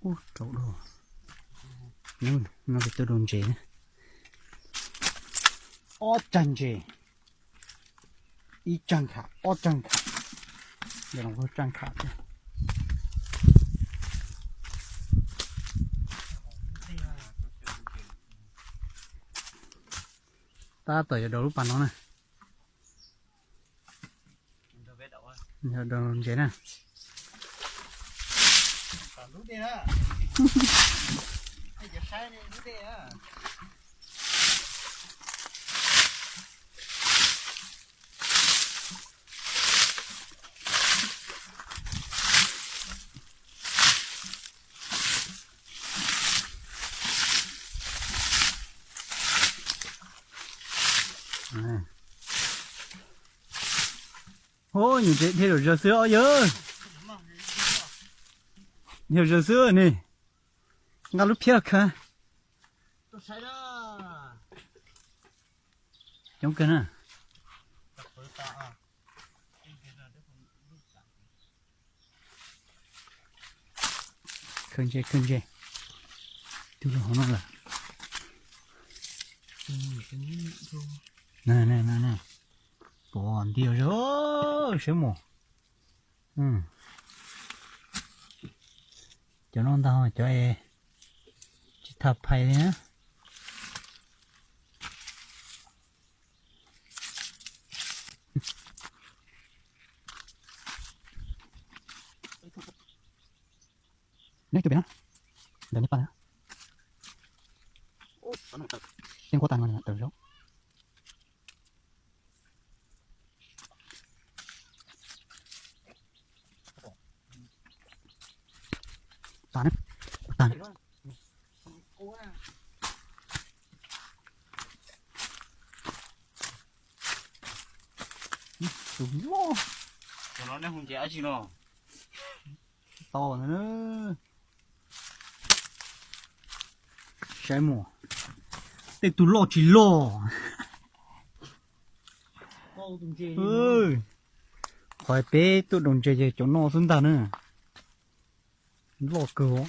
Ub, rau dua. No ces tuaj rau ntses na. Ob tsag ntses, ib tsag nkham, ob tsag nkham. Yog los tsag nkham thiab. Tab tom yuav daus lub pas no na. Yog daus ntses na. Ub, nyuam ntses dhia zaum zawg xwb os yawg. Dhia zaum zawg xwb ne. Nqa lub phiab los khaws. Coob kawg na. Khaws ntses, khaws ntses. Twb los hauv no lawm. Pom ntiag zog, saib mus. Cov no ntag cov es tsis tham phais li na. Neb tus pem na, ntawm nej paj na. Tej nquab tas no tawm zaub. Tas na, tas. Tus loj. Cov no nej hu ntses dab tsi no? Tau na. Saib mus, tej tus loj tsis loj. Qhov peb tuaj daus ntses ces cov no xwb ntag na. Loj kawg.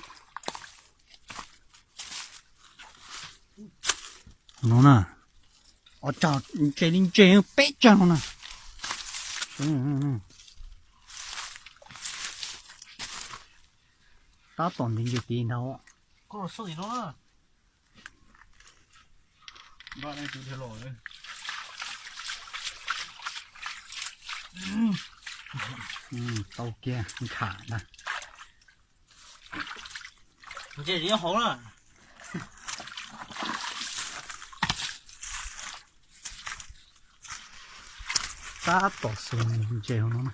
No na, ob tsag ntses li ntses peb tsag no na. Tab tom nti ntses tid ntag. Tau kiag nkham ntag. Ntses nyob hauv na. Tab tom xuas ntses hauv no na.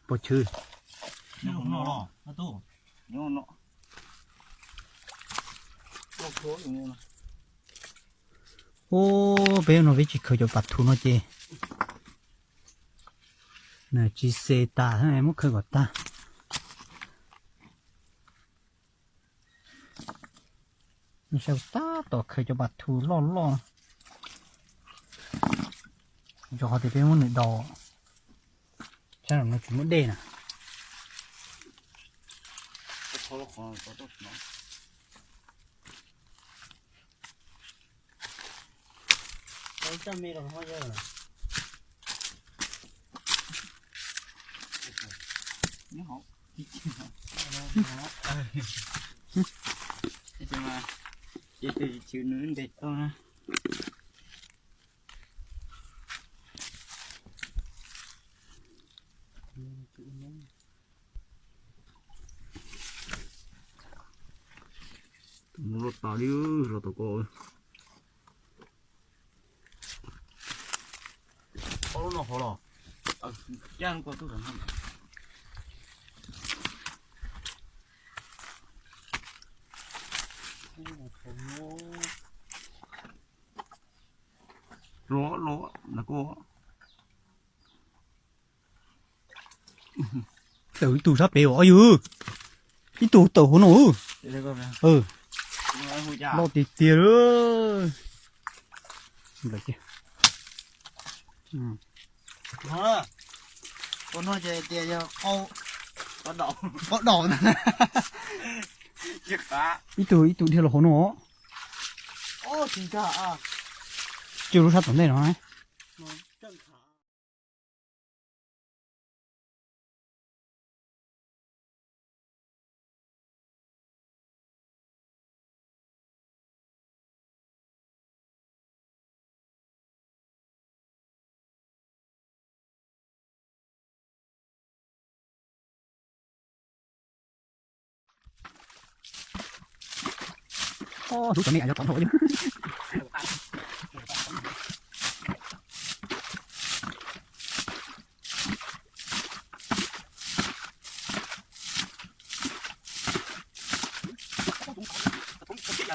Pov chwv. Ub, peb no peb tsis khaws cov pas thu no ces nws tsis xes tas, muab khaws kom tag. Saib tab tom khaws cov pas thu loj loj. Yog qhov tias peb muab nws daus, sab no tsis muaj dej na. Los tas li, los tas ko. Ob lub no hov los. Caj lub ko tuaj. Los los na ko. Tawm ib tug sab pem os yawg. Ib tug tawm hauv no. Loj tiag tiag. Ua no ces tias yog qau, Pob daus. Ib tug ib tug dhia los hauv no. Coj lub sab tom ntej no. Ub, hlub cov me nyuam tom nthaum.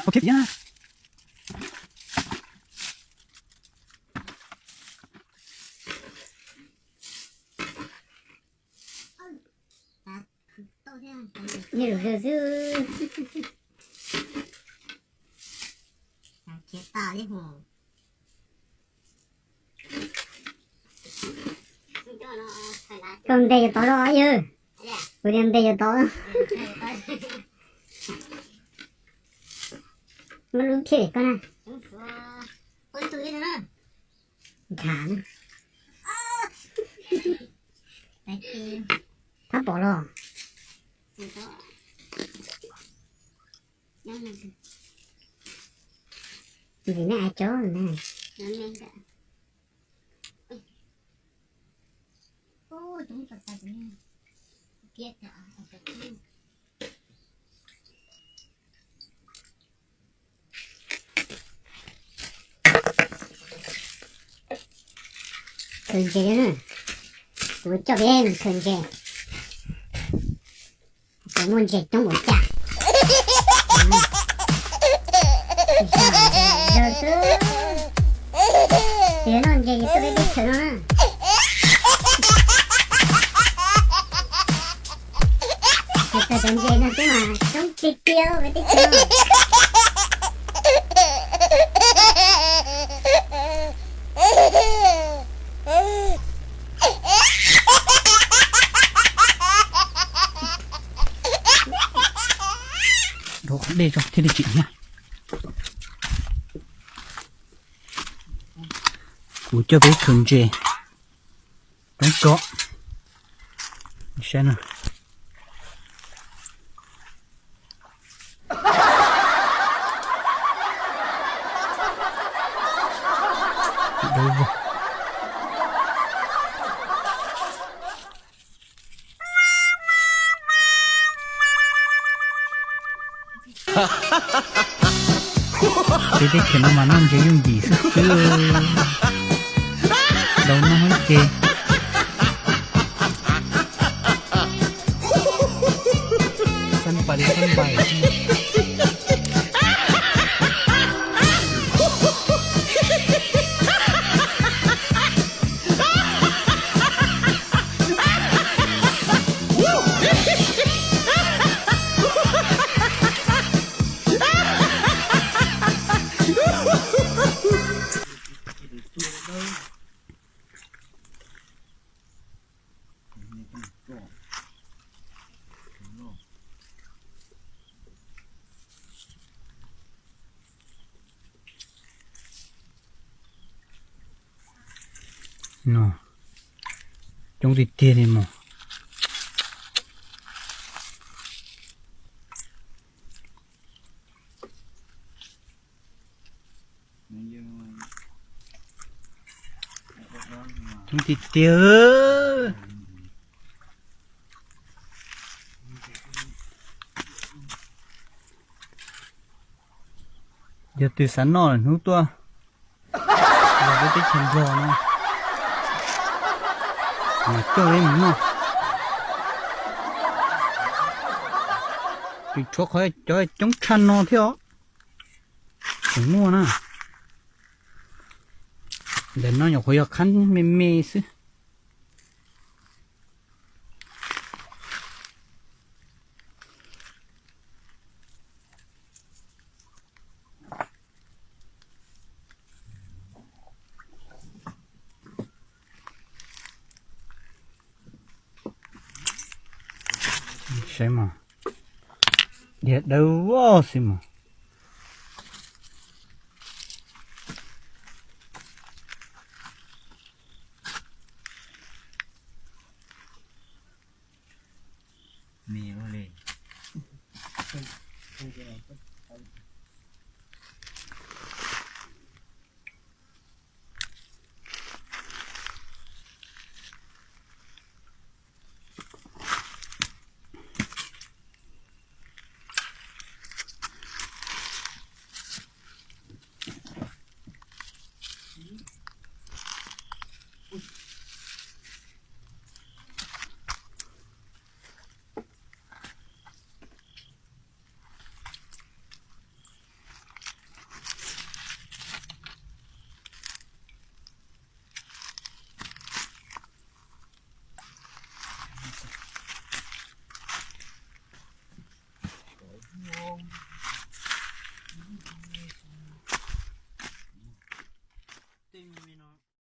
Ua kiag tiag. Ib lus xwb xwb. Koj ntes yuav tod los yawg. Kuv tias ntes yuav tod. Muab lub phiaj koj na. Nkaag na. Thab pom los. Ntxim nej ais tsob na. Khaws ntses na, kuv coj peb mus khaws ntses. Puas muaj ntses coob ua cas? Yog xwb, yog noj ntses ces tuaj peb teb chaws no na. Hais txog cov ntses no xwb mas coob tiag tiag peb teb chaws no. Rau qhov dej tso thiaj li tsim nyog. Kuv coj peb khaws ntses, coob tso. Saib na. Peb teb chaws no mas noj ntses yooj yim xwb xwb. Tau noj ib ce. Xab npais li xab npais. No, coob tiag tiag li mog. Coob tiag tiag. Yog twg xav noj lawm hnub tuaj los peb teb chaws Nplog no, mas coj peb mus noj. Tseem tshuav qhov cov coob tshaj no thiab os. Tseem muaj na. Ntawm no nyuam qhuav yog qhab me me xwb. Saib mas, dhia dawb vog xwb mas.